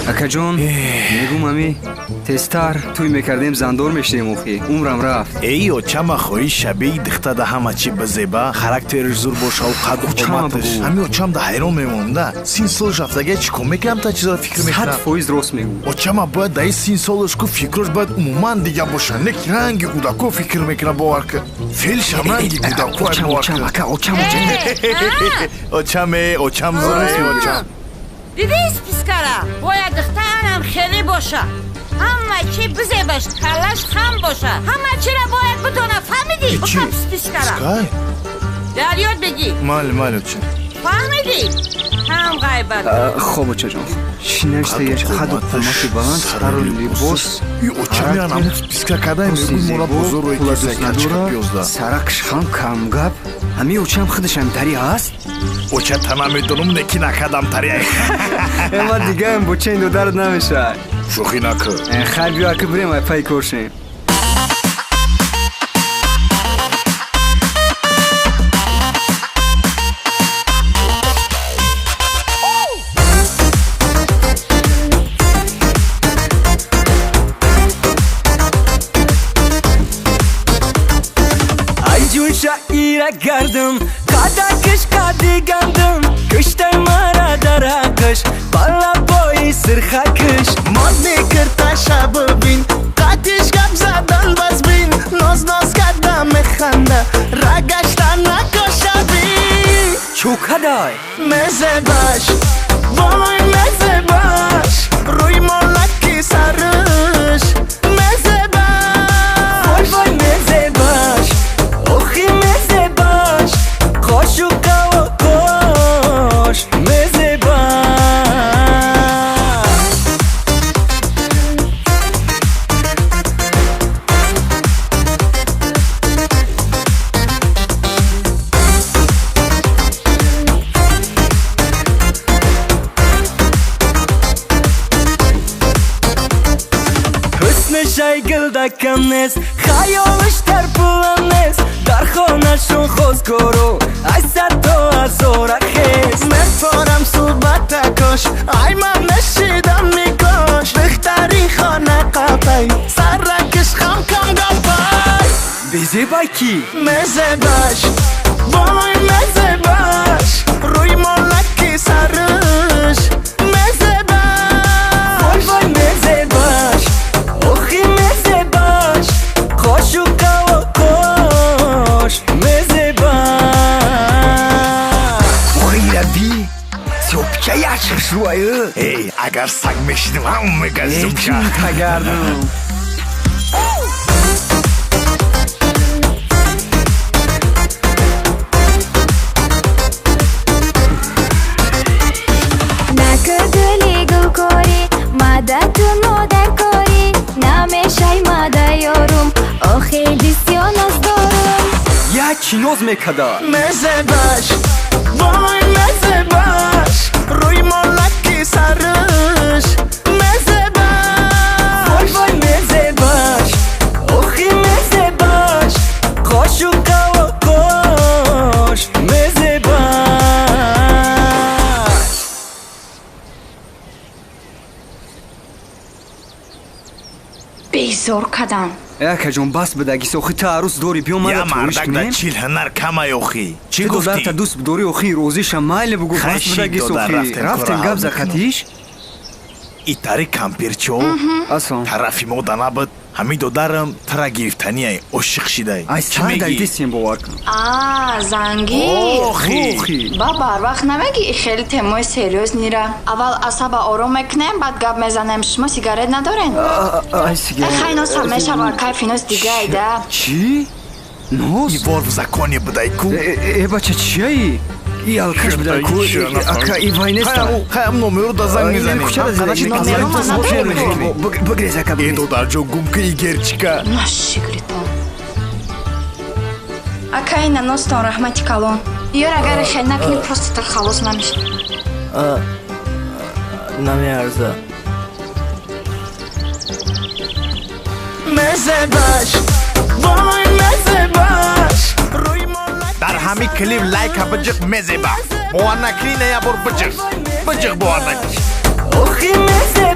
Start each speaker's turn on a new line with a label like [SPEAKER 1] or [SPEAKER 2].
[SPEAKER 1] Акаҷон, мегум, ами тезтар тӯй мекардем, зандор мешидем, охи умрам рафт.
[SPEAKER 2] Эй, очама хоҳӣ шабеҳи дихтада, ҳама чи бизеба, характериш зур бошаву қаду
[SPEAKER 1] Очама
[SPEAKER 2] қоматаш.
[SPEAKER 1] бугӯ.
[SPEAKER 2] Ҳами очам да ҳайрон мемонам да, син солаш рафтага, чӣ кор мекунам, та чизро фикр
[SPEAKER 1] сад
[SPEAKER 2] мекунам.
[SPEAKER 1] фоиз рост мегӯ.
[SPEAKER 2] Очама бояд даи син солаш ку фикрош бояд умуман дига боша, не ки ранги кӯдако фикр мекунам, бовар кун, феълшам ранги кӯдако.
[SPEAKER 1] Очам,
[SPEAKER 2] бовар
[SPEAKER 1] очам
[SPEAKER 2] кун.
[SPEAKER 1] Ака, очам, очам.
[SPEAKER 2] Очаме, очам зуре, очам.
[SPEAKER 3] Диди, спискара бояд духтарам хеле боша, ҳама чи бизебаш, каллаш хам боша, ҳама чира бояд бидона, фаҳмидӣ?
[SPEAKER 2] Чӣ?
[SPEAKER 3] Бикап спискара.
[SPEAKER 2] Скай?
[SPEAKER 3] Дар ёд бигӣ.
[SPEAKER 2] Майли, майли, оча.
[SPEAKER 3] Фаҳмидӣ? Ҳам ғайбат.
[SPEAKER 1] Хоб, очаҷон, чӣ навиштагиаш? Қаду қомати баланд, сару либос.
[SPEAKER 2] И очамян ҳамун списка кардаем,
[SPEAKER 1] пӯсти
[SPEAKER 2] мегӯй, мора
[SPEAKER 1] зебо,
[SPEAKER 2] бозор рӯи
[SPEAKER 1] пула
[SPEAKER 2] кисай
[SPEAKER 1] дӯст
[SPEAKER 2] качка
[SPEAKER 1] надора,
[SPEAKER 2] пиёзда.
[SPEAKER 1] Саракш хам, камгап. Ҳами очам худашам тари ҳаст.
[SPEAKER 2] Оча, та намедонам, неки накардам тария.
[SPEAKER 1] Ма дигаем бо чен додарат намешавад.
[SPEAKER 2] Шӯхӣ накун.
[SPEAKER 1] Хайр, биё, ака, бирем, ай пай кор шем.
[SPEAKER 4] Ай ҷун, шаира гардам, қадакиш қади гандум, куштай мара дарақш, балабои сирхакиш.
[SPEAKER 5] Мод мекирта шаббин, қатиш гап задан базбин, ноз ноз карда механда, рагашта накошабин.
[SPEAKER 4] Чӯкадай.
[SPEAKER 5] Мезебаш, вой, мезебаш, рӯи молаки сарш мезебаш.
[SPEAKER 4] Вой, вой, мезебаш, охи мезебаш, қошу қавоқош мезебаш. Ҳусни шайгилда кам нест, хаёлиш дар пулам нест, дар хонашон хозгору ай садто ҳазора хес.
[SPEAKER 5] Мефорам суҳбатакош, ай ман мешидам микош, духтари хона қапай, саракиш хам, кам гапай.
[SPEAKER 4] Безебай кӣ?
[SPEAKER 5] Мезебаш, вой, мезебаш, рӯи молаки сарш мезебаш.
[SPEAKER 4] Вой, вой, мезебаш, охи мезебаш, қошу қавоқош мезебаш.
[SPEAKER 1] Охираби сёпча яшаш рӯаю.
[SPEAKER 2] Эй, агар саг мешидим, ҳам мегаздум.
[SPEAKER 1] Тагардум.
[SPEAKER 6] Накардили гулкорӣ, мадату нодаркорӣ, намешай мада ёрум, охи бисёр ноз дорум.
[SPEAKER 1] Я чӣ ноз мекарда.
[SPEAKER 5] Мезебаш, вой, мезебаш, рӯи молаки сарш мезебаш.
[SPEAKER 4] Вой, вой, мезебаш, охи мезебаш, қошу қавоқош мезебаш.
[SPEAKER 7] Безор кадан.
[SPEAKER 1] Акаҷон, бас бидаги, охи ту арӯс дорӣ, биё
[SPEAKER 2] Я
[SPEAKER 1] мара тӯриш
[SPEAKER 2] мардак да
[SPEAKER 1] кунем.
[SPEAKER 2] 40 ҳунар камай, охи чӣ
[SPEAKER 1] Ту додарта
[SPEAKER 2] гуфтӣ?
[SPEAKER 1] дӯст дорӣ, охи розиша, майли бугӯ, бас
[SPEAKER 2] Хай,
[SPEAKER 1] бидаги.
[SPEAKER 2] шид, додар,
[SPEAKER 1] Охи
[SPEAKER 2] рафтем,
[SPEAKER 1] рафтем
[SPEAKER 2] кора
[SPEAKER 1] гап
[SPEAKER 2] ҳал
[SPEAKER 1] закатиш.
[SPEAKER 2] Итари кампирчо.
[SPEAKER 1] Асон.
[SPEAKER 2] Тарафи мо да набуд, ҳамин додарам тара гирифтанияй, ошиқ шидай.
[SPEAKER 1] Ай
[SPEAKER 2] Чӣ
[SPEAKER 1] сар
[SPEAKER 2] мегӣ?
[SPEAKER 1] дайдисем, бовар кун.
[SPEAKER 7] А, зангир.
[SPEAKER 2] Охи.
[SPEAKER 1] Охи.
[SPEAKER 7] Ба барвақт намегӣ, и хеле темои серьёзнира. Аввал асаба ором мекунем, баъд гап мезанем. Шумо сигарет надорен?
[SPEAKER 1] Ай,
[SPEAKER 7] Э,
[SPEAKER 1] сигарет.
[SPEAKER 7] хай, носам мешава, кайфи нос дигаи да.
[SPEAKER 1] Чӣ нос?
[SPEAKER 2] И вор в законе будай ку.
[SPEAKER 1] Э, бача, чияи? И алкаш будай ку. Ака, и вай неста.
[SPEAKER 2] Хаям, номеру да занг мезанем.
[SPEAKER 7] Номеру ма надорем.
[SPEAKER 1] Бигрез, ака,
[SPEAKER 2] Э,
[SPEAKER 1] бигрез.
[SPEAKER 2] додарҷон, гум ки игерчика.
[SPEAKER 7] Нашиглитон. Акай, на ностон раҳмати калон. Ёр, агар хел накунӣ, просто так халос намешавӣ.
[SPEAKER 4] Намеарза.
[SPEAKER 5] Мезебаш, вой, мезебаш, рӯи молаки
[SPEAKER 2] Дар ҳамин клип лайка биҷиқ, мезеба. Бовар накунӣ, на, я бор биҷиқ, биҷиқ, бовар накунӣ.
[SPEAKER 4] Охи. Охи мезебаш.